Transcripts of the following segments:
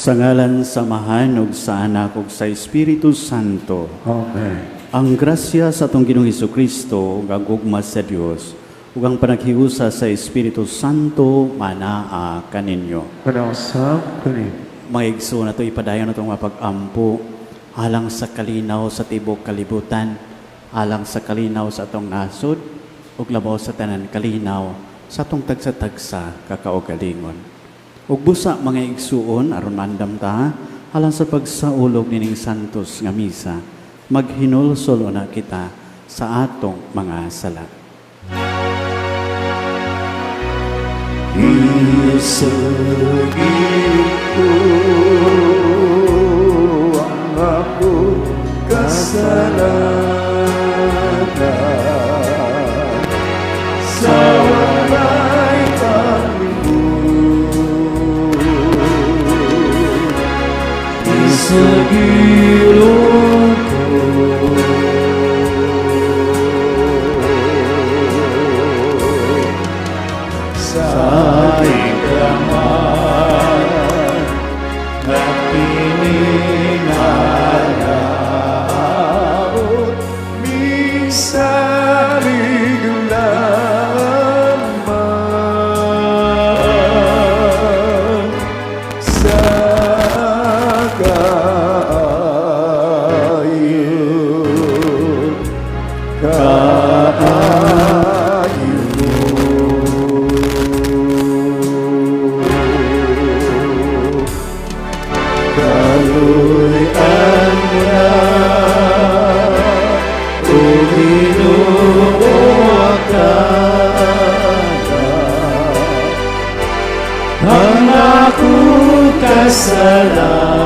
Sa ngalan sa Amahan ug sa Anak ug sa Espiritu Santo. Amen. Ang grasya sa atong Ginoong Kristo ug ang gugma sa Dios ug ang panaghiusa sa Espiritu Santo manaa kaninyo. Kanausab kanimo. Mga igsoon, nato ipadayon atong pag-ampo alang sa kalinaw sa tibok kalibutan, alang sa kalinaw sa atong nasod ug labaw sa tanan, kalinaw sa atong tagsa-tagsa kakaugalingon. Ug busa, mga igsuon, aron maandam ta alang sa pagsaulog nining santos nga misa, maghinulsol una kita sa atong mga sala. Isugid ko ang akong kasalanan sa walay paglimot. Isugilon ko sa ikaman na kiningalaot, misalig lamang sa kaayo, kaayo mo. Kaluy-an mo na, O Ginoo, akala ang akong kasalanan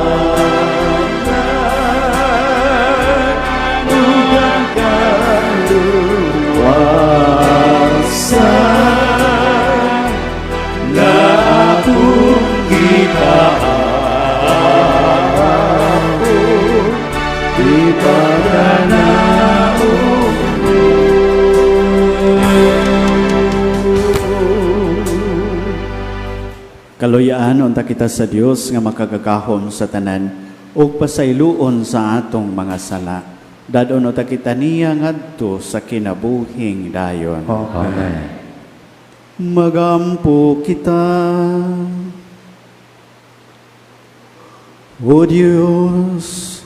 ug ang kaluwasan na akong gikaapon, ipaganaon mo. Kaluyaan unta kita sa Dios nga makagagahom sa tanan ug pasayloon sa atong mga sala. Dad-on unta kita niya ngadto sa kinabuhing dayon. Amen. Magampo kita. O Dios,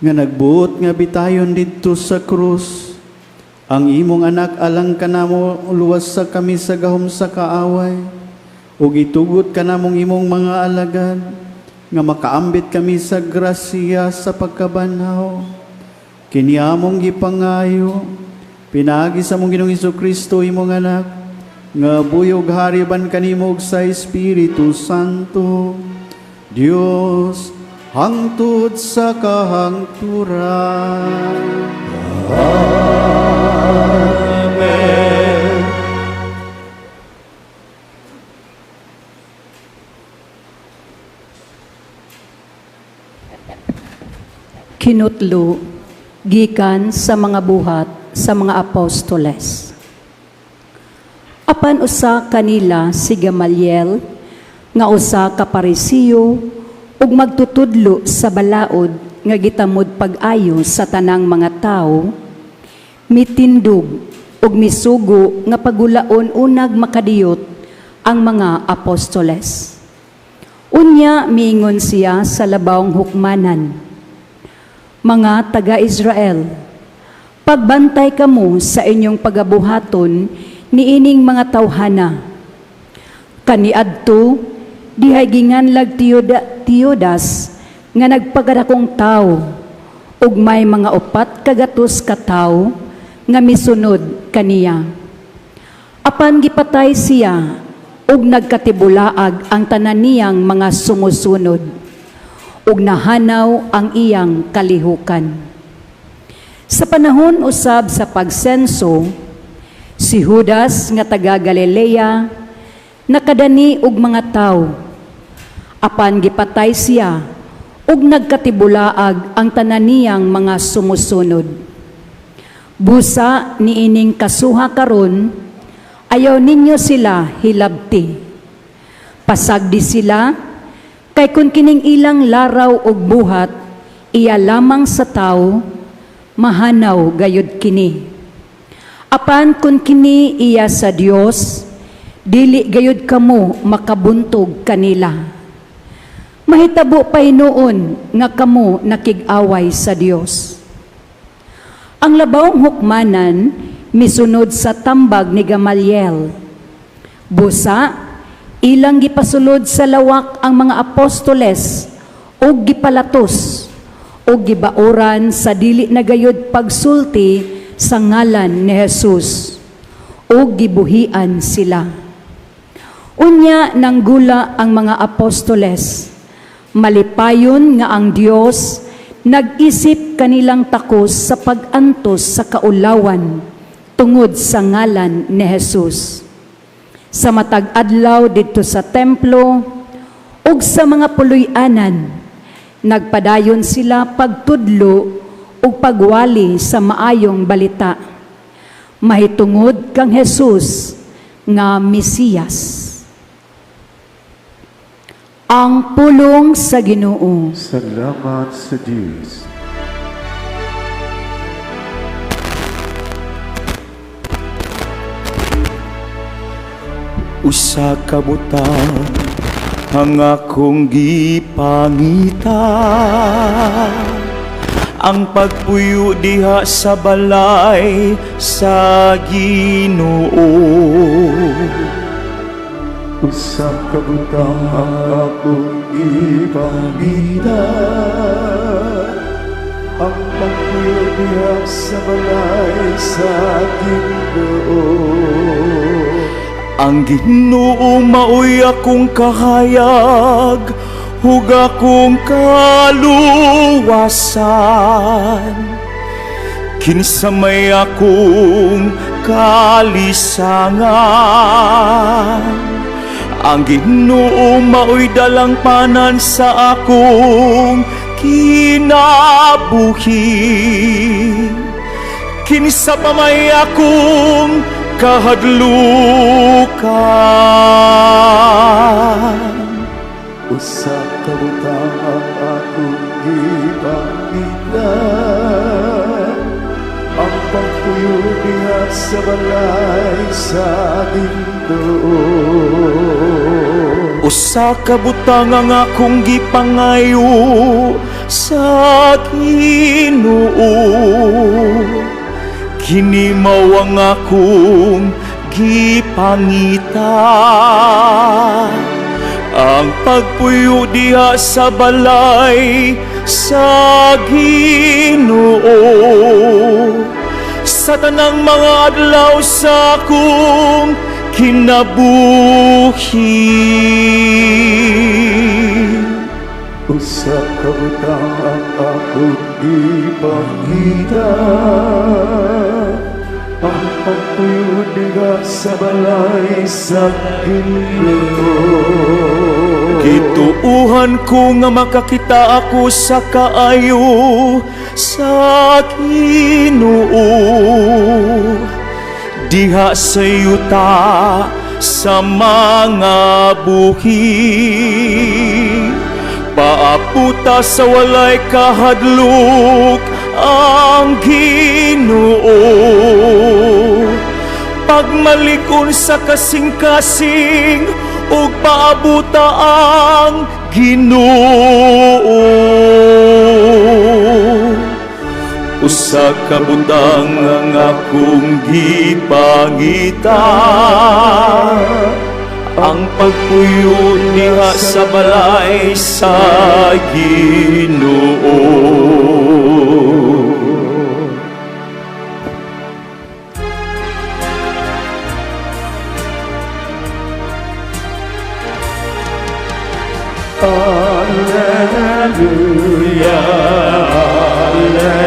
nga nagbuot nga bitayon didto sa krus ang imong anak alang kanamo, luwas sa kami sa gahom sa kaaway, ug itugot kanamong imong mga alagad nga makaambit kami sa grasya sa pagkabanhaw. Kini among gipangayo pinaagi sa among Ginoong Kristo, imong anak, nga buhi ug hari uban kanimo ug sa Espiritu Santo, Dios, hangtod sa kahangturan. Amen. Kinutlo gikan sa mga Buhat sa mga Apostoles. Apan usa kanila, si Gamaliel, nga usa ka Parisiyo ug magtutudlo sa balaod nga gitamod pag-ayo sa tanang mga tawo, mitindog ug misugo nga pagulaon unag makadiyot ang mga apostoles. Unya miingon siya sa labawng hukmanan, "Mga taga-Israel, pagbantay kamo sa inyong pagabuhaton niining mga tawhana. Kaniadto, dihay ginganlag Teudas nga nagpagadakong tawo ug may mga 400 ka tawo nga misunod kaniya. Apan gipatay siya ug nagkatibulaag ang tanan niyang mga sumusunod ug nahanaw ang iyang kalihukan. Sa panahon usab sa pagsenso, si Judas nga taga Galilea nakadani og mga tawo. Apan gipatay siya ug nagkatibulaag ang tanan niyang mga sumusunod. Busa niining kasuha karon, ayaw ninyo sila hilabti. Pasagdi sila. Kay kung kining ilang laraw og buhat iya lamang sa tawo, mahanaw gayud kini. Apan kung kini iya sa Dios, dili gayud kamo makabuntog kanila. Mahitabo pa hinuon nga kamo nakig-away sa Dios. Ang labawng hukmanan misunod sa tambag ni Gamaliel. Busa, ilang gipasulod sa lawak ang mga apostoles ug gipalatos ug gibaoran sa dili na gayud pagsulti sa ngalan ni Jesus ug gibuhian sila. Unya nanggula ang mga apostoles. Malipayon nga ang Dios nag-isip kanilang takos sa pag-antos sa kaulawan tungod sa ngalan ni Jesus. Sa matag adlaw didto sa templo ug sa mga puloy-anan, nagpadayon sila pagtudlo ug pagwali sa maayong balita mahitungod kang Jesus nga Mesiyas. Ang pulong sa Ginoo. Salamat sa Diyos. Usa ka butang ang akong gipangita, ang pagpuyo diha sa balay sa Ginoo. Usa ka butang ang akong gipangita, ang pagpuyo diha sa balay sa Ginoo. Ang Ginoo maoy akong kahayag ug akong kaluwasan. Kinsa may akong kalisangan? Ang Ginoo maoy dalangpanan sa akong kinabuhi. Kinsa pa may akong kahadlukan? Usa ka butang ang akong gipangita, ang pagpuyo diha sa balay sa Ginoo. Usa ka butang ang akong gipangayo sa Ginoo, kini mao ang akong gipangita, ang pagpuyo diha sa balay sa Ginoo sa tanang mga adlaw sa akong kinabuhi. Usa ka butang ang akong gipangita, ang pagpuyo diha sa balay sa Ginoo. Gituuhan ko nga makakita ako sa kaayo sa Ginoo diha sa yuta sa mga buhi. Paabuta sa walay kahadlok ang Ginoo, pagmalikon sa kasing-kasing ug paabuta ang Ginoo. Usa ka butang ang akong gipangita, ang pagpuyo diha sa balay sa Ginoo. Alleluia, Alleluia,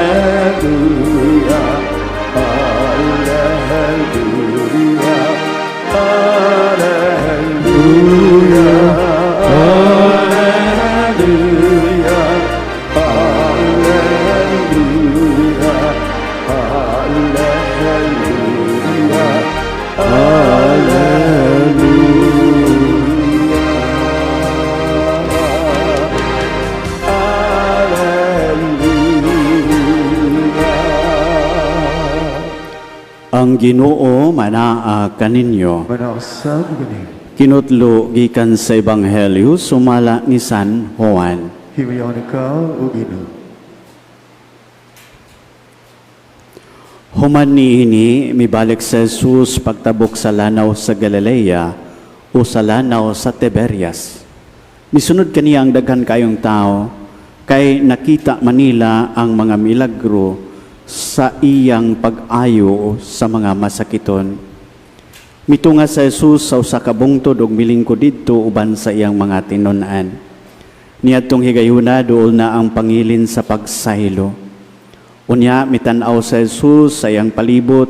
Alleluia, Alleluia, Alleluia, Alleluia, Alleluia, Alleluia. Ang Ginoo manaa kaninyo. Manaa usab kaniyo. Kinutlo gikan sa Ebanghelyo sumala ni San Juan. Himayaon ikaw, O Ginoo. Human niini, mibalik sa Jesus pagtabok sa lanaw sa Galilea o sa lanaw sa Tiberias. Misunod kaniya ang daghan kayong tao kay nakita manila ang mga milagro sa iyang pag-ayo sa mga masakiton. Mitunga sa Jesus sa usa ka bungtod ug milingkod didto uban sa iyang mga tinun-an. Niadtong higayuna, duol na ang pangilin sa pagsaylo. Unya mitan-aw sa Jesus sa iyang palibot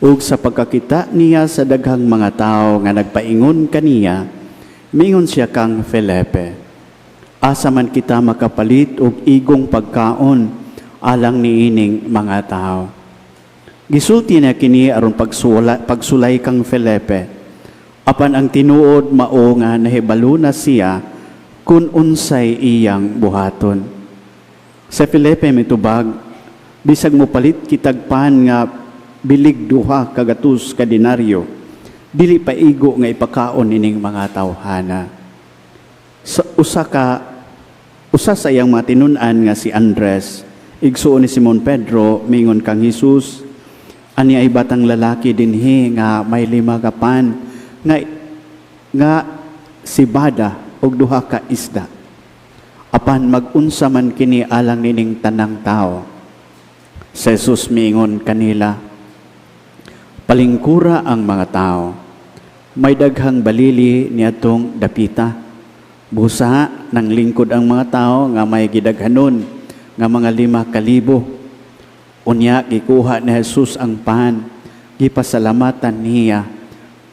ug sa pagkakita niya sa daghang mga tawo nga nagpaingon kaniya, miingon siya kang Felipe, "Asa man kita makapalit og igong pagkaon alang niining mga tao?" Gisulti niya kini aron pagsulay kang Felipe. Apan ang tinuod mao nga nahibalo na siya kung unsay iyang buhaton. Sa Felipe mitubag, "Bisag mo palit kitag pan nga bilig 200 ka denaryo, dili pa igo nga ipakaon ining mga tawhana." Sa usa sa iyang mga tinun-an nga si Andres, igsuon ni Simon Pedro, mingon kang Jesus, "Ani ay batang lalaki dinhi nga may 5 ka pan nga sibada og duha ka isda. Apan mag-unsa man kini alang nining tanang tao?" Si Jesus miingon kanila, "Palingkura ang mga tao." May daghang balili niadtong dapita. Busa nang lingkod ang mga tao nga may gidaghanon nga mga 5,000. Unya gikuha ni Jesus ang pan, gipasalamatan niya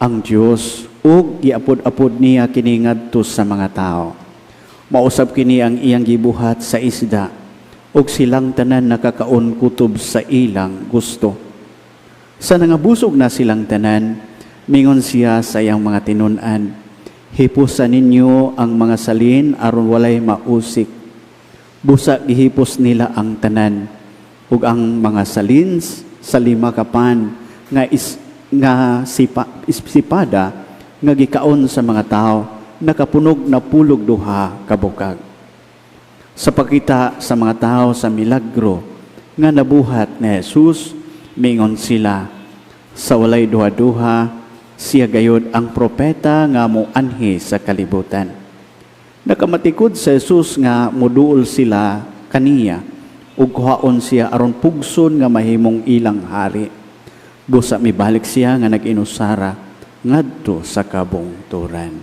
ang Dios ug giapod-apod niya kini ngadto sa mga tao. Mausab kini ang iyang gibuhat sa isda ug silang tanan nakakaon kutob sa ilang gusto. Sa nangabusog na silang tanan, mingon siya sa iyang mga tinun-an, "Hipusa ninyo ang mga salin aron walay mausik." Busa gihipos nila ang tanan ug ang mga salin sa 5 ka pan nga sipada nga gikaon sa mga tao nakapunog na 12 ka bukag. Sa pagkita sa mga tao sa milagro nga nabuhat ni Jesus, mingon sila, "Sa walay duha-duha, siya gayod ang propeta nga moanhi sa kalibutan." Nakamatikod sa Jesus nga muduol sila kaniya ug kuhaon siya aron pugson nga mahimong ilang hari. Busa mibalik siya nga nag-inusara ngadto sa kabungturan.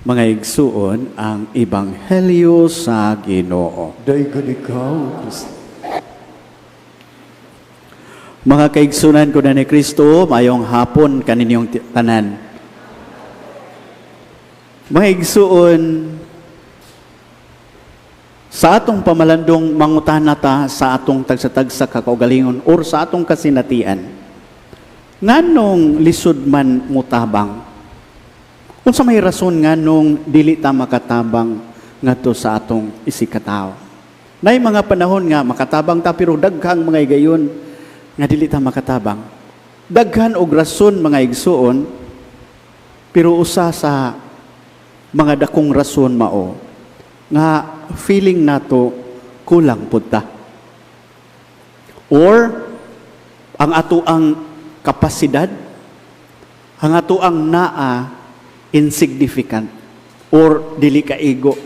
Mga igsuon, ang ebanghelyo sa Ginoo. Daygon ikaw, Kristo. Mga kaigsunan ko na ni Kristo, mayong hapon kaninyong tanan. Mga igsuon, sa atong pamalandong mangutana ta sa atong tagsa-tagsa kakaugalingon or sa atong kasinatian, nganong lisod man mutabang? Unsa may rason nganong dili ta makatabang ngadto sa atong isigkatawo? Nay mga panahon nga makatabang ta, pero daghang mga higayon nga dili ta makatabang. Daghan og rason, mga igsuon, pero usa sa mga dakong rason mao nga feeling nato kulang pud ta. Or ang ato ang kapasidad, ang ato ang naa insignificant or dili kaigo,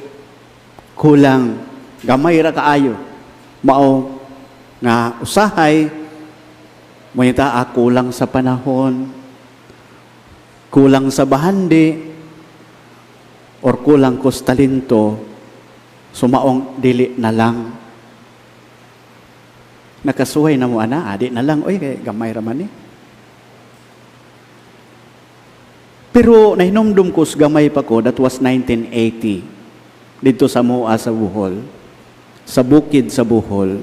kulang, gamay ra kaayo. Mao nga usahay moingon ta, kulang sa panahon, kulang sa bahandi, or kulang ko sa talento, so maong dili na lang. Nakasuhay na mo ana, adi na lang, oy, kay gamay ra man eh. Pero nahinumdum ko sa gamay pa ko, that was 1980, dito sa Mua sa Bohol, sa bukid sa Bohol.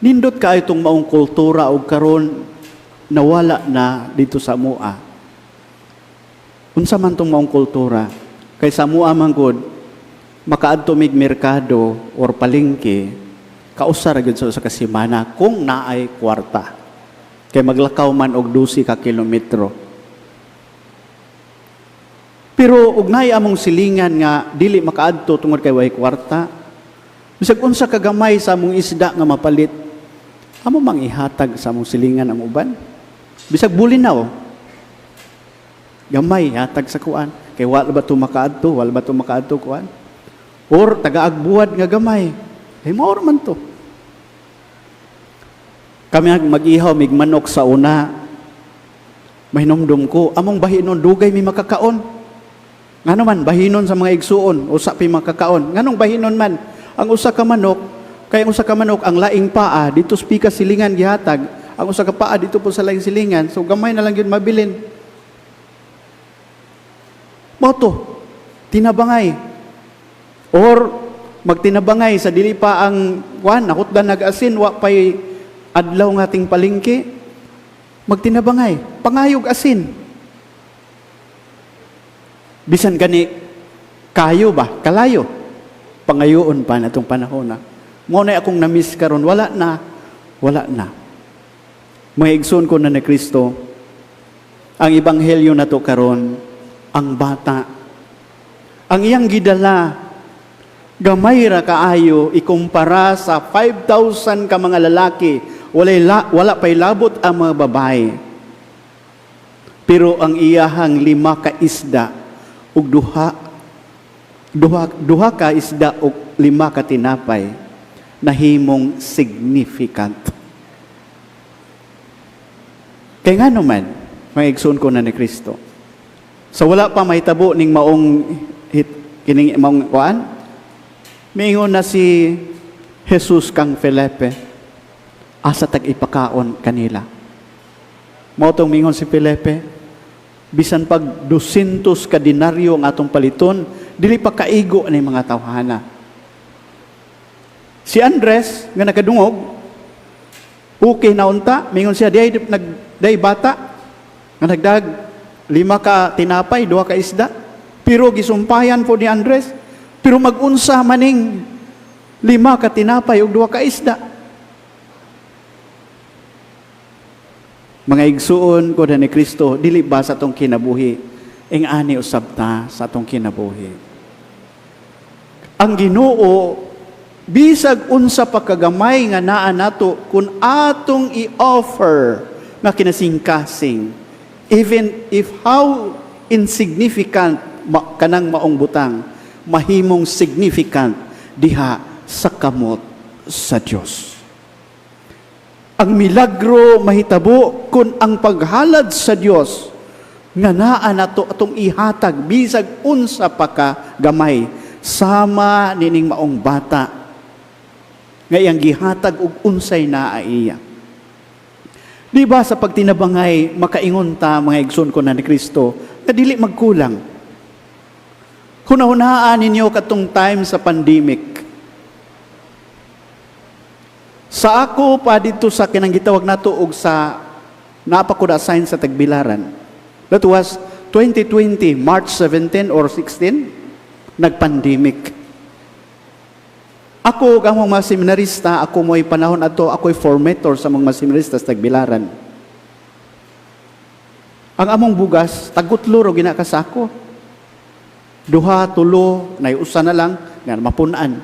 Nindot kaayo itong maong kultura og karon nawala na dito sa Mua. Unsa man tong maong kultura? Kay sa Mua man gud, makaadto mig merkado or palengke, Kausa ra gyud sa usa ka semana kung naay kwarta. Kay maglakaw man og 12 ka kilometro. Pero og naay among silingan nga dili makaadto tungod kay way kwarta, bisag unsa ka gamay sa among isda nga mapalit, amo mang ihatag sa among silingan ang uban. Bisag bulinaw, gamay hatag sa kuan kay wala ba to makaadto, wala ba to makaadto kuan. Or tagaagbuwad nga gamay. Kay mao ra man to. Kami ang mag-ihaw mig manok sa una. Mahinumdum ko, among bahinon dugay mi makakaon. Ngano man bahinon sa mga igsuon, usa pi makakaon. Nganong bahinon man ang usa ka manok, kay ang usa ka manok ang laing paa dito sa pika silingan gihatag, ang usa ka paa dito po sa laing silingan, so gamay na lang gyud mabilin. Mao to, tinabangay. Or magtinabangay sa dili pa ang kuan, nakutdan nag-asin, wa pay adlaw nga ating palengke. Magtinabangay, pangayog asin. Bisan gani kayo ba, kalayo. Pangayoon pa na itong panahon na. Mao na akong na-miss karon, wala na, wala na. Mga igsoon ko na ni Kristo, ang ebanghelyo na to karon, ang bata, ang iyang gidala, gamay ra kaayo ikumpara sa 5,000 ka mga lalaki, wala pa'y labot ang mga babae. Pero ang iyahang 5 ka isda ug duha ka isda ug 5 ka tinapay nahimong significant. Kay ngano man, mga igsoon ko na ni Kristo, sa wala pa mahitabo ning maong hit, kining maong kuan, miingon na si Jesus kang Felipe, asa tag ipakaon kanila. Mao tong mingon si Felipe, bisan pag 200 ka denaryo ang atong paliton, dili pa kaigo ni mga tawhana. Si Andres nga nakadungog, okay na unta, mingon siya, diay nag diay bata nga nagdag 5 ka tinapay, 2 ka isda. Pero gisumpayan po ni Andres, pero magunsa maning 5 ka tinapay ug 2 ka isda. Mga igsuon ko na ni Kristo, dili ba sa atong kinabuhi, ing ani usab ta sa atong kinabuhi. Ang Ginoo bisag unsa pa kagamay nga naa nato kun atong i-offer nga kinasingkasing, even if how insignificant kanang maong butang, mahimong significant diha sa kamot sa Dios. Ang milagro mahitabo kung ang paghalad sa Dios nga naa nato atong ihatag bisag unsa pa ka gamay, sama nining maong bata nga iyang gihatag og unsay naa iya. Di ba sa pagtinabangay makaingon ta mga igsoon ko na ni Kristo nga dili magkulang. Hunahunaan ninyo katong time sa pandemic. Sa ako pa dito sa kinang gitawag nato og sa napakuda sign sa Tagbilaran. That was 2020, March 17 or 16, nagpandemic. Ako, ang mga seminarista, ako mo'y panahon ato, ako'y formator sa mga seminarista sa Tagbilaran. Ang among bugas, tagutlo ro ginakasako. 2, 3, naiusa na lang, nga mapunan.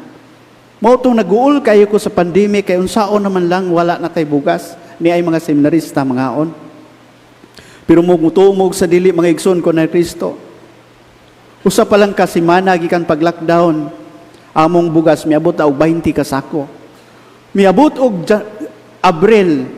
Mao tong nag-uol kayo ko sa pandemic, kay unsaon naman lang, wala na tay bugas, ni ay mga seminarista, mga on. Pero mugtumog sa dili, mga igsoon ko na Kristo. Usa pa lang ka semana gikan pag-lockdown, among bugas miabot og 20 ka sako. Miabot og Abril,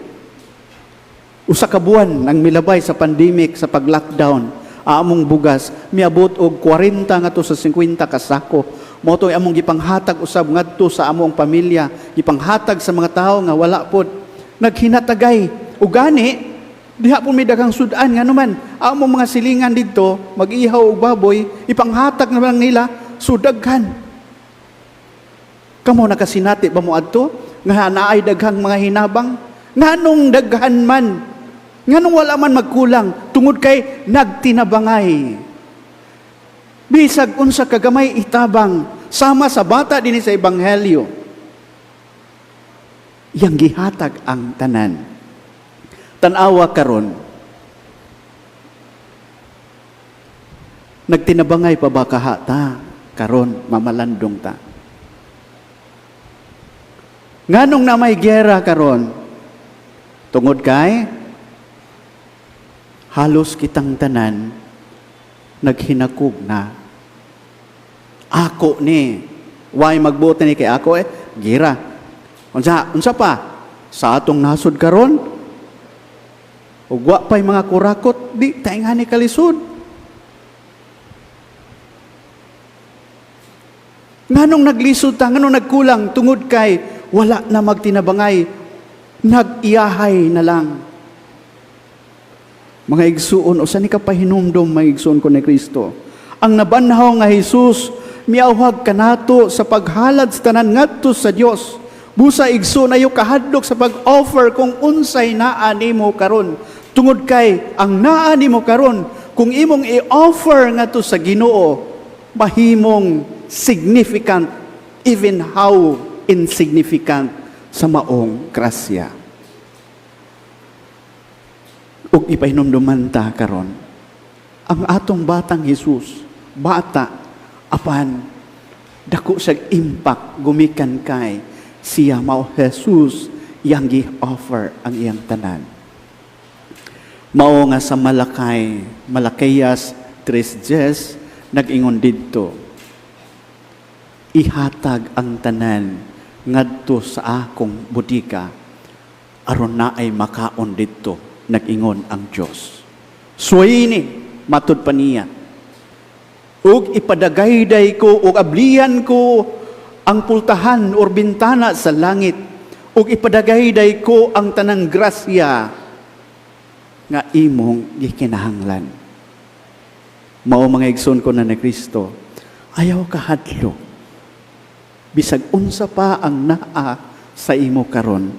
usa ka buwan ang milabay sa pandemic sa pag-lockdown, among bugas miabot og 40 ngadto sa 50 ka sako. Mao to'y among gipanghatag usab ngadto sa among pamilya, gipanghatag sa mga tawo nga wala pod naghinatagay. Ug gani diha po may daghang sudan nga naman among mga silingan didto mag-ihaw og baboy, ipanghatag na lang nila sudaghan. Kamo nakasinati ba mo adto nga naay daghang mga hinabang? Nganong daghan man? Nganong wala man magkulang tungod kay nagtinabangay? Bisag unsa kagamay itabang, sama sa bata dinhi sa ebanghelyo. Iyang gihatag ang tanan. Tan-awa karon. Nagtinabangay pa ba kaha ta karon mamalandong ta? Nganong na may giyera karon? Tungod kay halos kitang tanan naghinakog na. Ako ni. Why magbuot ni kay ako eh? Gira. Unsa unsa pa? Sa atong nasod karon? Ug wa pa'y mga kurakot, di taingani kalisod. Nganong naglisod ta, nganong nagkulang tungod kay wala na magtinabangay, nag-iyahay na lang. Mga igsuon, usa ni kapahinumdom mga igsuon ko ni Kristo. Ang nabanhaw nga Jesus, miawhag kanato sa paghalad sa tanan ngadto sa Dios. Busa igsuon ayo kahadlok sa pag-offer kung unsay naa nimo karon. Tungod kay ang naa nimo karon, kung imong i-offer ngadto sa Ginoo, mahimong significant, even how insignificant sa maong grasya. Ug ipahinumduman ta karon ang atong batang Jesus, bata apan dako siyang impact gumikan kay siya mao Jesus iyang gi-offer ang iyang tanan. Mao nga sa Malakay, Malakayas 3:10 nag-ingon didto, ihatag ang tanan ngadto sa akong bodega aron naay makaon didto, nag-ingon ang Dios. Suwayini matud pa niya, ug ipadagayday ko ug ablihan ko ang pultahan or bintana sa langit, ug ipadagayday ko ang tanang grasya nga imong gikinahanglan. Mao mga igsoon ko na ni Kristo, ayaw kahadlok. Bisag unsa pa ang naa sa imo karon,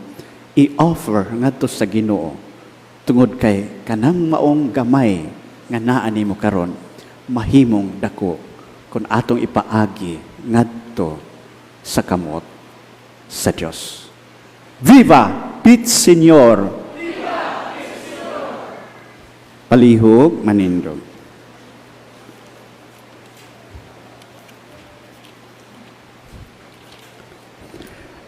i-offer ngadto sa Ginoo tungod kay kanang maong gamay nga naa nimo karon mahimong dako kung atong ipaagi ngadto sa kamot sa Dios. Viva Pit Señor! Palihog manindog.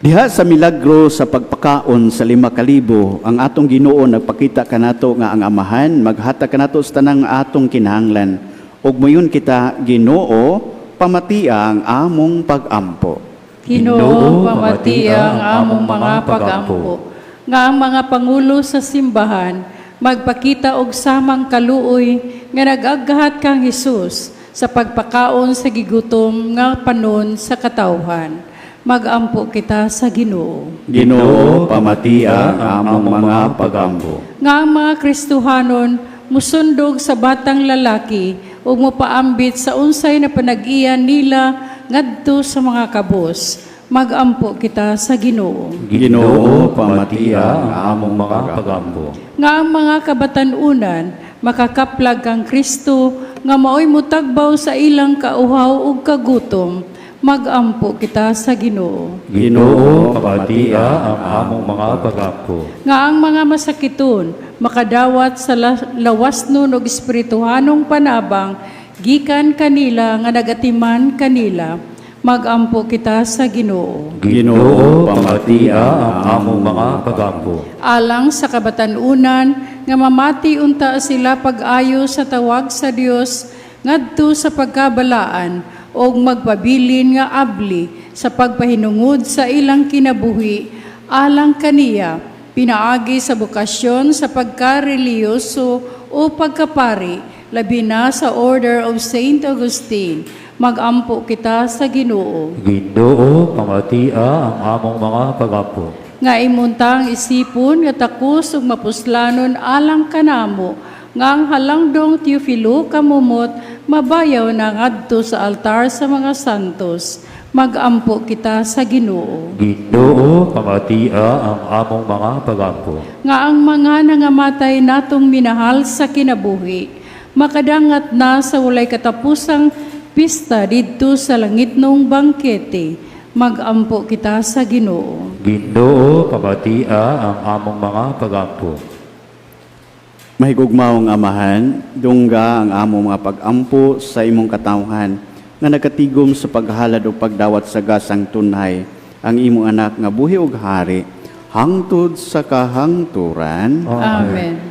Diha sa milagro sa pagpakaon sa 5,000, ang atong Ginoo nagpakita kanato nga ang Amahan maghatag kanato sa tanang atong kinahanglan. Ug moyon kita, Ginoo, pamatia ang among pag-ampo. Ginoo, pamatia ang among mga pag-ampo. Nga ang mga pangulo sa simbahan magpakita og samang kaluoy nga nag-aghat kang Hesus sa pagpakaon sa gigutom nga panon sa katawhan. Magampo kita sa Ginoo. Ginoo, pamatia ang among mga pag-ampo. Nga ang mga Kristohanon musundog sa batang lalaki ug mopaambit sa unsay na panag-iya nila ngadto sa mga kabos. Magampo kita sa Ginoo. Ginoo, pamatia ang among mga pag-ampo. Nga ang mga kabatan-unan makakaplag kang Kristo nga maoy mutagbaw sa ilang kauhaw ug kagutom. Magampo kita sa Ginoo. Ginoo, pamatia ang among mga pag-ampo. Nga ang mga masakiton makadawat sa lawasnon og espirituhanong panabang gikan kanila nga nagatiman kanila. Magampo kita sa Ginoo. Ginoo, pamatia ang among mga pag-ampo. Alang sa kabatan-unan nga mamati unta sila pag-ayo sa tawag sa Dios ngadto sa pagkabalaan og magpabilin nga abli sa pagpahinungod sa ilang kinabuhi alang kaniya pinaagi sa bokasyon sa pagkareliyoso o pagkapari, labi na sa Order of Saint Augustine. Magampo kita sa Ginoo. Ginoo, pamatia ang among mga pag-ampo. Nga imuntang isipon nga takos ug mapuslanon alang kanamo, nga ang halangdong Teofilo kamumot mabayaw na ngadto sa altar sa mga santos. Magampo kita sa Ginoo. Ginoo, pamatia ang among mga pag-ampo. Nga ang mga nangamatay natong minahal sa kinabuhi, makadangat na sa walay katapusang pista didto sa langitnong bangkete. Magampo kita sa Ginoo. Ginoo, pamatia ang among mga pagampo. Mahigugmaong Amahan, dungga ang among mga pagampo sa imong katawhan nga nagatigom sa paghalad o pagdawat sa gasang tunhay ang imong anak nga buhi ug hari hangtod sa kahangturan. Amen.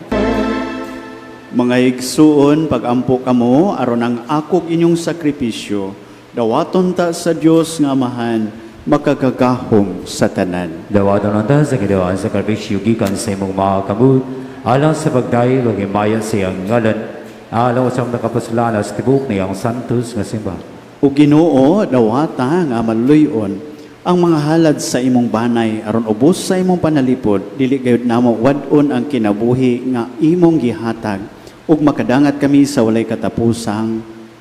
Mga igsuon, pagampo kamo aron ang akog inyong sakripisyo dawaton ta sa Dios nga Amahan makagagahom sa tanan. Dawaton unta sa Ginoo ang sakripisyo gikan sa imong mga kamot alang sa pagdayeg ug himaya sa iyang ngalan, alang sa nakapuslana sa tibuok niyang santos nga simbahan. O Ginoo, dawata nga maluyon ang mga halad sa imong banay aron ubos sa imong panalipod, dili gayud namo wad-on ang kinabuhi nga imong gihatag ug makadangat kami sa walay katapusang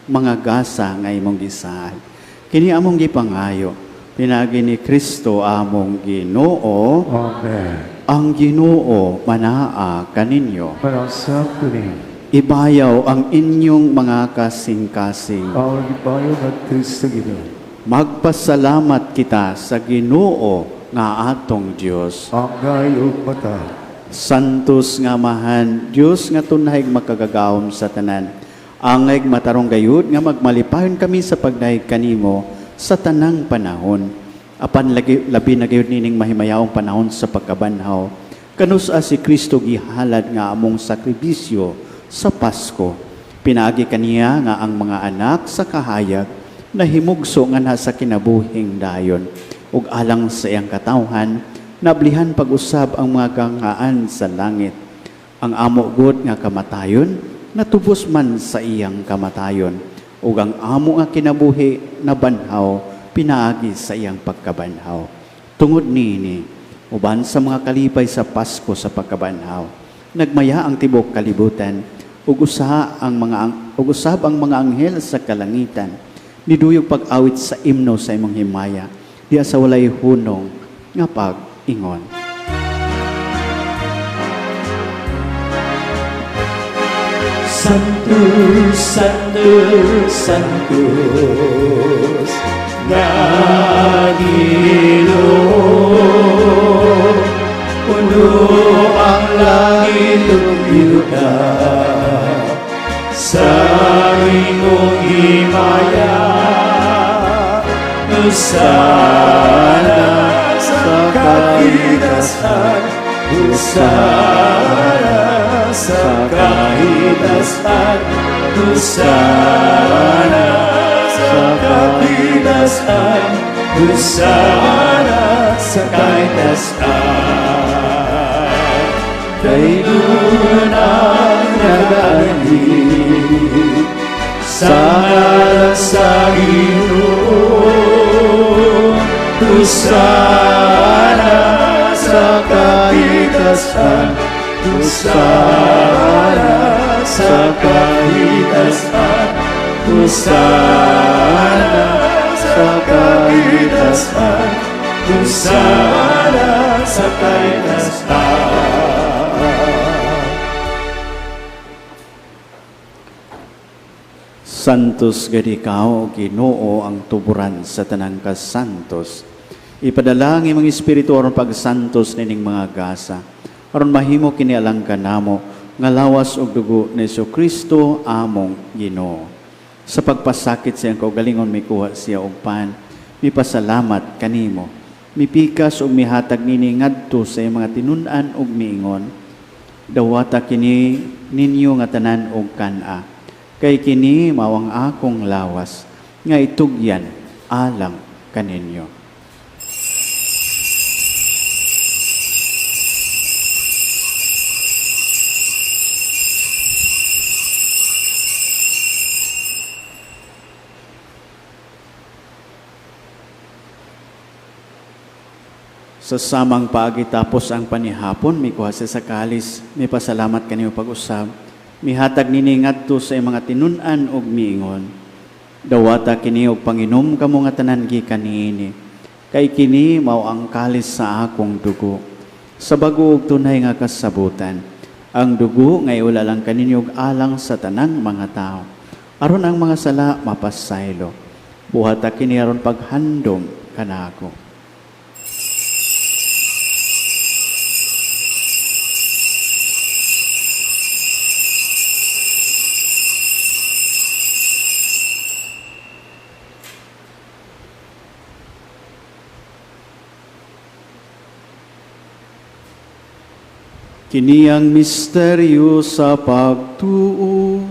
mga gasa nga imong gisaad. Kini among gipangayo pinaagi ni Kristo among Ginoo. Amen. Ang Ginoo manaa kaninyo. Manausap kini. Ibayaw ang inyong mga kasing-kasing. Ang ibayo ngadto sa Ginoo. Magpasalamat kita sa Ginoo nga atong Dios. Angay ug mata. Santos nga Amahan, Dios nga tunay makagagahom sa tanan. Angay matarong gayud nga magmalipayon kami sa pagdayeg kanimo sa tanang panahon. Apan lagi, labi na gayud nining mahimayaong panahon sa pagkabanhaw. Kanus-a si Kristo gihalad nga among sakripisyo sa Pasko. Pinaagi kaniya nga ang mga anak sa kahayag nahimugso nga nasa kinabuhing dayon ug alang sa iyang katawhan nablihan pag-usab ang mga gangaan sa langit. Ang amo gud nga kamatayon natubos man sa iyang kamatayon ug ang amo nga kinabuhi nabanhaw pinaagi sa iyang pagkabanhaw. Tungod niini, uban sa mga kalipay sa Pasko sa pagkabanhaw, nagmaya ang tibok kalibutan ug usaha ang mga ug usab ang mga anghel sa kalangitan niduyog pag-awit sa imno sa imong himaya diha sa walay hunong nga pag-ingon. Santo, Santo, Santos, nga Ginoo. Puno ang langit ug yuta sa imong himaya. Hosana sa kahitasan, Hosana sa kahitasan, Hosana sa kahitasan, Hosana sa kahitasan. Dayon ang nagaanhi sa ngalan sa Ginoo. Hosana sa kahitasan, Hosana sa kahitasan, Hosana sa kahitasan, Hosana sa kahitasan. Santos gad ikaw, Ginoo, ang tuburan sa tanang kasantos. Ipadala ang imong espiritu aron pagsantos nining mga gasa. Aron mahimo kini alang kanamo nga lawas ug dugo ni Kristo among Ginoo. Sa pagpasakit sa iyang kaugalingon mikuha siya og pan, mipasalamat kanimo. Mipikas ug mihatag nini ngadto sa iyang mga tinun-an ug miingon, dawata kini ninyo nga tanan og kan-a. Kay kini mao ang akong lawas nga itugyan alang kaninyo. Sa samang paagi tapos ang panihapon, mikuha siya sa kalis, mipasalamat kanimo pag-usab, mihatag nini ngadto sa iyang mga tinun-an ug miingon. Dawata kini og panginom kamo nga tanan gikan niini. Kay kini mao ang kalis sa akong dugo. Sa bago ug tunay nga kasabutan, ang dugo nga iulalang kaninyo og alang sa tanang mga tao. Aron ang mga sala mapasaylo. Buhata kini aron paghandom kanako. Kini ang misteryo sa pagtuo.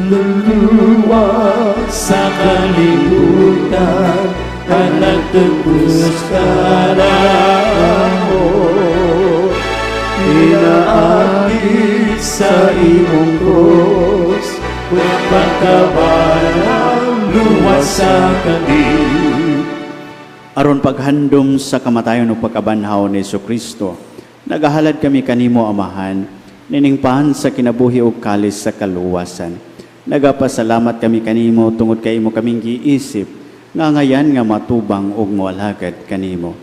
Manluluwas sa kalibutan, ka nagtubos ka mo. Pinaagi sa imong krus, kung pagkabalang luwas sa kami. Aron paghandom sa kamatayon ug pagkabanhaw ni Kristo, nagahalad kami kanimo, Amahan, nining pan sa kinabuhi ug kalis sa kaluwasan. Nagapasalamat kami kanimo tungod kay imo kaming giisip nga ngayan nga matubang ug moalagad kanimo.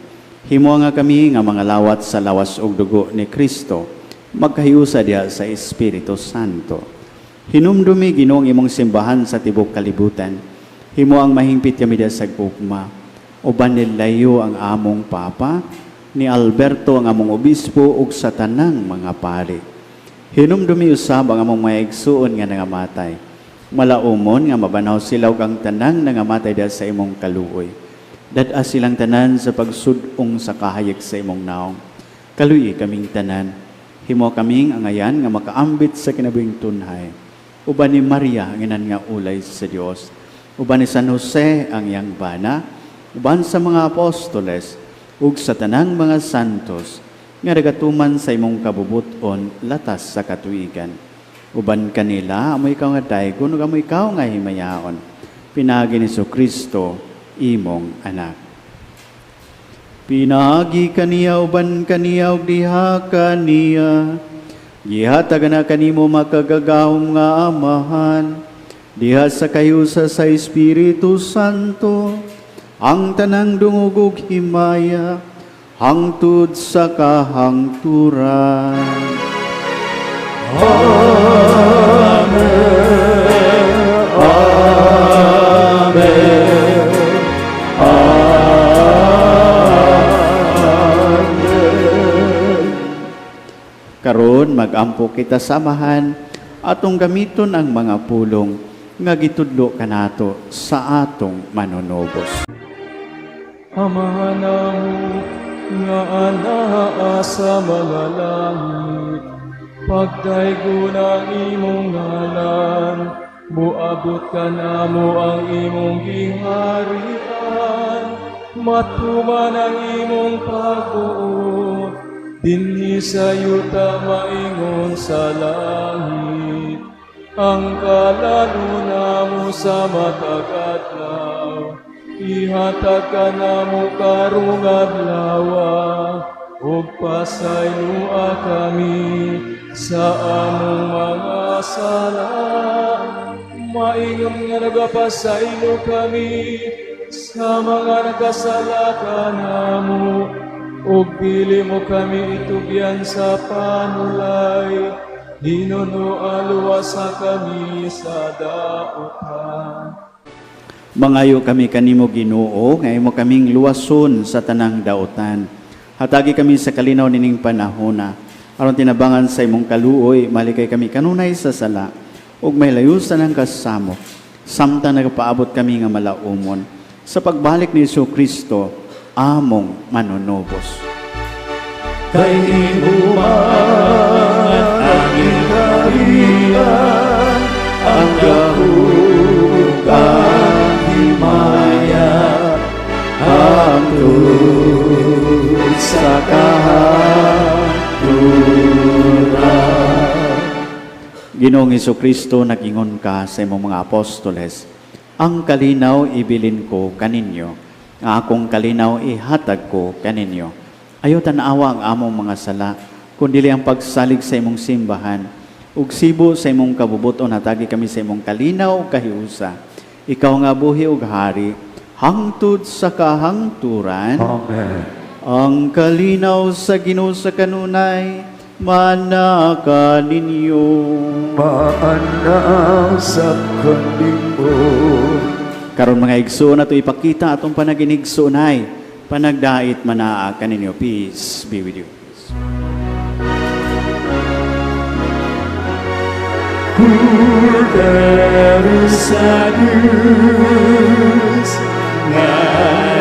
Himo nga kami nga mga lawat sa lawas ug dugo ni Kristo, magkahiusa diha sa Espiritu Santo. Hinumdumi, Ginoo, ang imong simbahan sa tibok kalibutan. Himo ang mahingpit kami diha sa gugma. Uban nilayo ang among Papa, ni Alberto ang among obispo ug sa tanang mga pari. Hinumdumi usab ang among mga igsuon nga nangamatay. Malaumon nga mabanhaw sila ug ang tanang nangamatay diha sa imong kaluoy. Dad-a silang tanan sa pagsud-ong sa kahayag sa imong naong. Kaluyi kaming tanan. Himo kaming angayan nga makaambit sa kinabuhing tunhay. Uban ni Maria ang inan nga ulay sa Dios. Uban ni San Jose ang iyang bana. Uban sa mga apostoles ug sa tanang mga santos nga nagatuman sa imong kabubuton latas sa katuigan. Uban kanila amo ikaw nga daygon ug amo ikaw nga himayaon. Pinaagi ni Kristo imong anak. Pinaagi kaniya, uban kaniya ug diha kaniya. Gihatag na kanimo, makagagahom nga Amahan, diha sa kahiusa sa Espiritu Santo, ang tanang dungog ug himaya hangtod sa kahangturan. Karon magampo kita sa Amahan, atong gamiton ang mga pulong nga gitudlo kanato sa atong Manunubos. Amahan namo nga anaa sa mga langit, pagdaygon ang imong ngalan, muabot kanamo ang imong giharian, matuman ang imong pagbuot, dinhi sa yuta maingon sa langit. Ang kalaluna namo sa matag adlaw, ihatag kanamo karong adlawa, ug pasayloa kami sa among mga sala, maingon nga nagapasaylo kami sa mga nagkasala kanamo, ug dili mo kami itugyan sa panulay, hinunoa luwasa kami sa dautan. Mangayo kami kanimo, Ginoo, nga imo kaming luwason sa tanang dautan. Hatagi kami sa kalinaw nining panahona aron tinabangan sa imong kaluoy malikay kami kanunay sa sala ug mahilayusan ang kasamok samtang nagapaabot kami nga malaumon sa pagbalik ni Kristo among manunubos. Kay imo man ang gingharian, ang gahom, ang himaya, hangtod sa kahangturan. Ginoong Kristo, nag-ingon ka sa imong mga apostoles, "Ang kalinaw ibilin ko kaninyo, ang akong kalinaw ihatag ko kaninyo." Ayaw tanawa ang among mga sala, kundili ang pagsalig sa imong simbahan. Ug sibo sa imong kabubuton, hatagi kami sa imong kalinaw ug kahiusa. Ikaw nga buhi ug hari, hangtod sa kahangturan. Amen. Ang kalinaw sa Ginoo sa kanunay manaka ninyo. Maana sa kanimo. Karon mga igsoon, ato ipakita atong panaginigsoonay, panagdait manaa kaninyo. Peace be with you. Kordero sa Diyos nga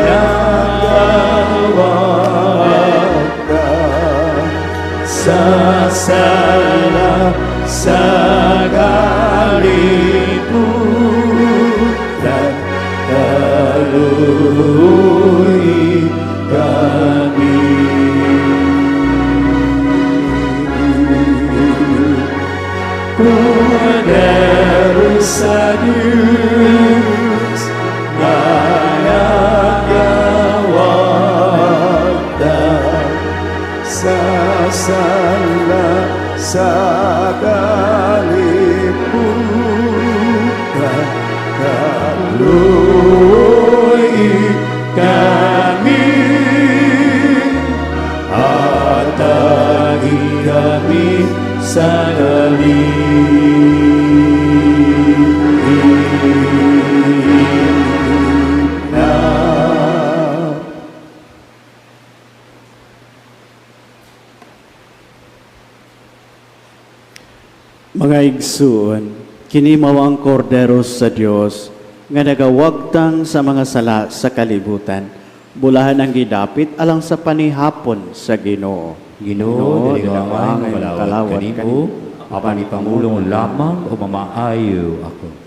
nagawagtang sa sala sa kalibutan, kaluoyi kami. Kordero sa Diyos nga nagawagtang sa sala sa kalibutan, kaluoyi kami, hatagi kami sa kalina. Mga igsuon, kini mao ang kordero sa Dios nga nagawagtang sa mga sala sa kalibutan. Bulahan ang gidapit alang sa panihapon sa Ginoo. Ginoo, dili ko angay angay nga kalawat kalawat kanimo, apan ipangulong lamang o mamaayo ako.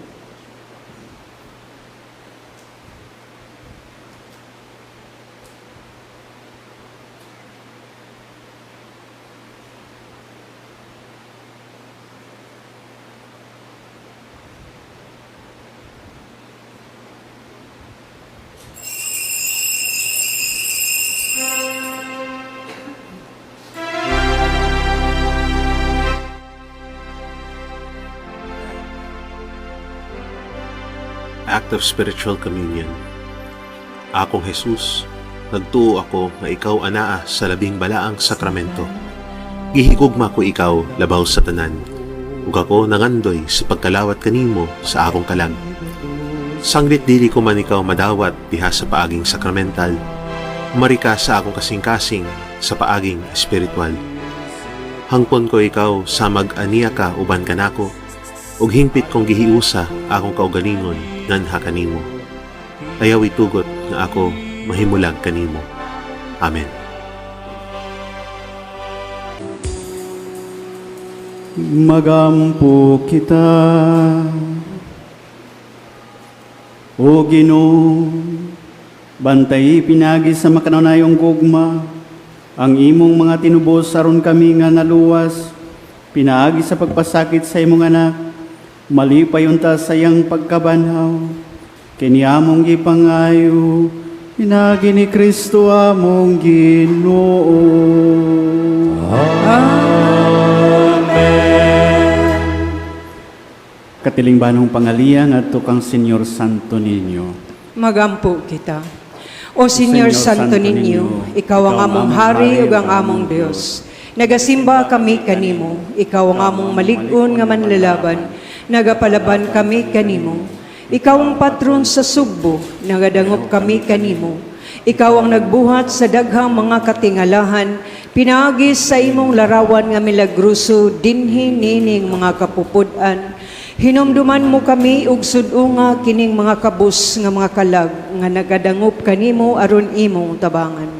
Act of Spiritual Communion. Akong Jesus, nagtuo ako nga ikaw anaa sa labing balaang sakramento. Gihigugma ko ikaw labaw sa tanan, ug ako nangandoy sa pagkalawat kanimo sa akong kalag. Sanglit dili ko man ikaw madawat diha sa paaging sakramental, marika sa akong kasing-kasing sa paaging espiritual. Hangpon ko ikaw sa mag-aniya ka uban kanako, ug hingpit kong gihiusa akong kaugalingon nganha kanimo. Ayaw itugot nga ako mahimulag kanimo. Amen. Magampo kita. O Ginoo, bantay pinagi sa makanunayong gugma ang imong mga tinubos aron kami nga naluwas pinaagi sa pagpasakit sa imong anak, malipay unta sa iyang pagkabanhaw. Kini among gipangayo pinaagi ni Kristo among Ginoo. Amen. Katilingbanong pangaliya ngadto kang Senyor Santo Niño. Magampo kita. O Senyor Santo Niño, ikaw ang among hari ug ang among Dios. Nagasimba kami kanimo, ikaw ang among malig-on nga manlalaban. Nagapalaban kami kanimo. Ikaw ang patron sa Sugbo, nagadangop kami kanimo. Ikaw ang nagbuhat sa daghang mga katingalahan, pinaagi sa imong larawan nga milagroso dinhi nining mga kapupud-an. Hinumduman mo kami ug sud-unga kining mga kabus nga mga kalag nga nagadangop kanimo aron imong tabangan.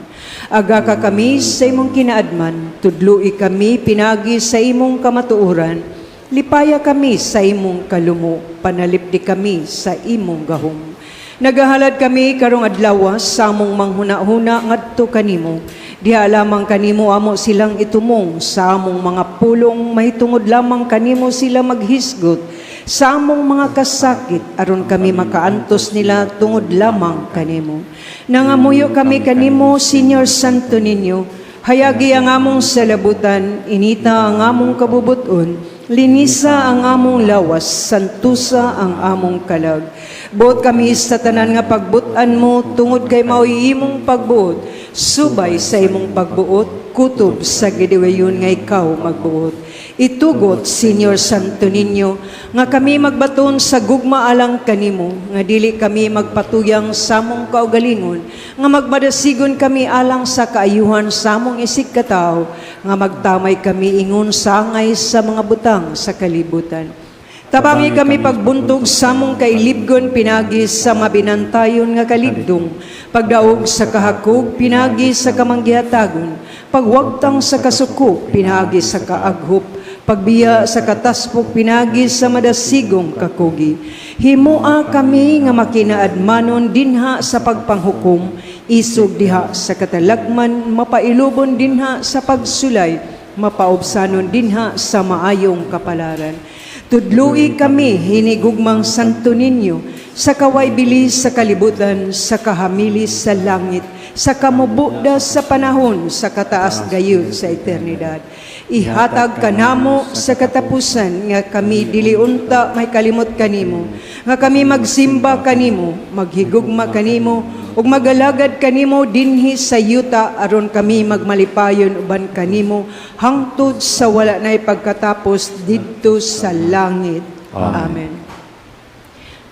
Agaka kami sa imong kinaadman, tudloi kami pinagi sa imong kamatuoran, lipaya kami sa imong kalumo, panalipdi kami sa imong gahom. Nagahalad kami karong adlaw sa among manghuna-huna ngadto kanimo. Diha lamang kanimo amo silang itumong sa among mga pulong, mahitungod lamang kanimo sila maghisgot sa among mga kasakit aron kami makaantos nila tungod lamang kanimo. Nangamuyo kami kanimo, Senyor Santo Niño, hayagi ang among salabutan, inita ang among kabubuton, linisa ang among lawas, santusa ang among kalag. Buot kami sa tanan nga pagbutan mo tungod kay mao'y imong pagbuot, subay sa imong pagbuot, kutob sa gidiwayon nga ikaw magbuot. Itugot, Senyor Santo Niño, nga kami magbaton sa gugma alang kanimo, nga dili kami magpatuyang sa among kaugalingon, nga magmadasigon kami alang sa kaayuhan sa among isig katawo, nga magtamay kami ingon sangay sa mga butang sa kalibutan. Tabangi kami pagbuntog sa among kailibgon pinagi sa mabinantayon nga kaligdong, pagdaog sa kahakog pinagi sa kamanggihatagon, pagwagtang sa kasuko pinagi sa kaaghop, pagbiya sa kataspok pinagi sa madasigong kakugi. Himoa kami nga makinaadmanon dinha sa pagpanghukom, isog diha sa katalagman, mapailubon dinha sa pagsulay, mapaubsanon dinha sa maayong kapalaran. Tudlui kami, hinigugmang Santo Niño, sa kawaybili sa kalibutan, sa kahamili sa langit, sa kamubuda sa panahon, sa kataas gayud sa eternidad. Ihatag kanamo sa katapusan nga kami dili unta may kalimot kanimo, nga kami magsimba kanimo, maghigugma kanimo, ug magalagad kanimo dinhi sa yuta aron kami magmalipayon uban kanimo hangtod sa wala nay pagkatapos didto sa langit. Amen.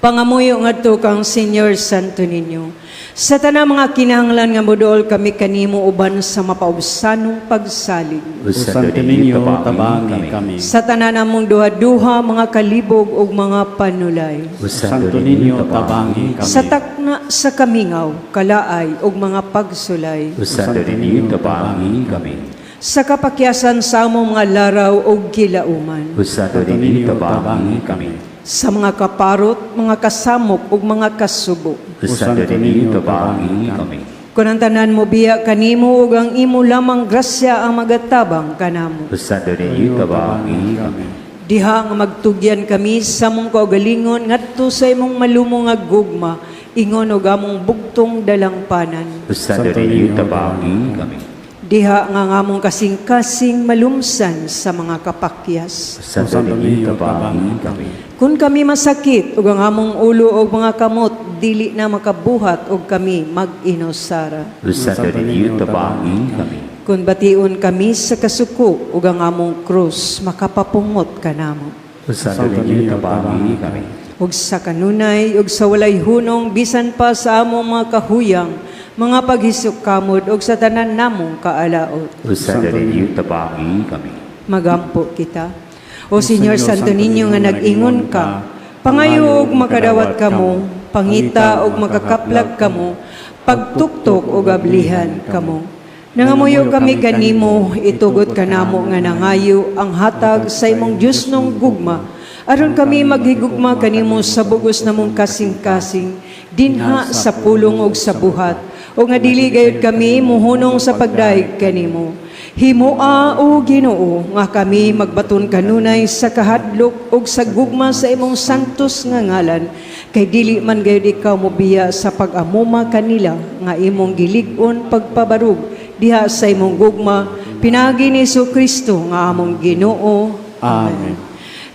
Pangamuyo ngadto kang Senyor Santo Niño. Sa tanang mga kinahanglan nga moduol kami kanimo uban sa mapaubsanong pagsalig. O Santo Niño, tabangi kami. Sa tanan namong duha-duha mga kalibog ug mga panulay. O Santo Niño, tabangi kami. Sa takna sa kamingaw, kalaay ug mga pagsulay. O Santo Niño, tabangi kami. Sa kapakyasan sa among mga laraw ug kilauman. O Santo Niño, tabangi kami. Sa mga kaparot, mga kasamok ug mga kasubo. O Santo Niño, tabangi kami. Kun ang tanan mo biya kanimo ug ang imo lamang grasya ang magatabang kanamo. O Santo Niño, tabangi kami. Diha nga magtugyan kami sa among kaugalingon ngadto sa imong malumo nga gugma, ingon og among bugtong dalangpanan. O Santo Niño, tabangi kami. Diha nga ang among kasing-kasing malumsan sa mga kapakyas. O Santo Niño, tabangi kami. Kung kami masakit ug ang among ulo og mga kamot dili na makabuhat og kami mag-inusara. O Santo Niño, tabangi kami. Kung bation kami sa kasuko ug ang among krus makapapungot kanamo. O Santo Niño, tabangi kami. Ug sa kanunay ug sa walay hunong bisan pa sa among mga kahuyang, mga paghisok-kamot ug sa tanan namong kaalaot. O Santo Niño, tabangi kami. Magampo kita. O Senyor Santo Niño nga nag-ingon ka, pangayo og makadawat kamo, pangita og makakaplag kamo, pagtuktok og ablihan kamo. Nangamuyo kami kanimo, itugot kanamo nga nangayo ang hatag sa imong Diyosnong gugma, aron kami maghigugma kanimo sa bugos namong kasing-kasing, dinha sa pulong ug sa buhat, o nga dili gayud kami muhunong sa pagdayeg kanimo. Himoa, o Ginoo, nga kami magbaton kanunay sa kahadlok ug sa gugma sa imong santos nga ngalan, kay dili man gayud ikaw mobiya sa pag-amuma kanila nga imong gilig-on pagpabarug diha sa imong gugma pinaagi ni Kristo nga among Ginoo. Amen.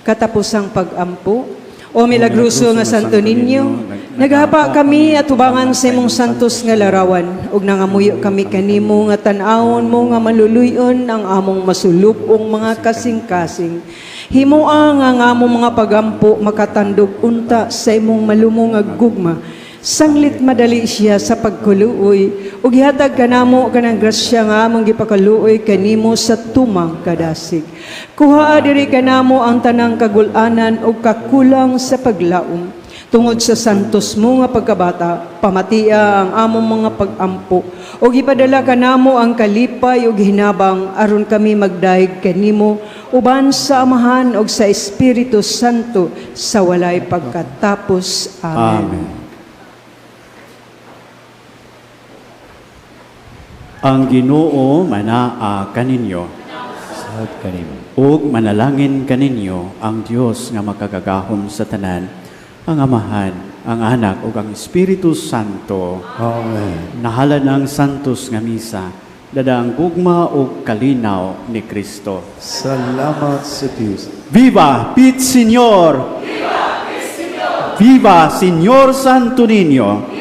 Katapusang pag-ampo. O milagroso nga Santo Niño, naghapa kami atubangan sa imong santos nga larawan ug nangamuyo kami kanimo nga tan-awon mo nga maluluy-on ang among masulub-ong mga kasing-kasing. Himoa nga ang among mga pagampo makatandog unta sa imong malumo nga gugma. Sanglit madali siya sa pagkuluoy ug gihatag kanamo kanang grasya nga among gipakaluoy kanimo sa tumang kadasig. Kuhaa diri kanamo ang tanang kagul-anan ug kakulang sa paglaom. Tungod sa santos mo nga pagkabata, pamatia ang among mga pagampo ug ipadala kanamo ang kalipay ug hinabang aron kami magdayeg kanimo uban sa Amahan ug sa Espiritu Santo sa walay pagkatapos. Amen. Amen. Ang Ginoo manaa kaninyo Sa kanimo. ug manalangin kaninyo ang Dios nga makagagahom sa tanan, ang Amahan, ang Anak ug ang Espiritu Santo. Amen. Nahalan ang santos nga misa, dada ang gugma ug kalinaw ni Kristo. Salamat sa Diyos. Viva Pit Señor! Viva Pit Señor! Viva Señor Santo Niño!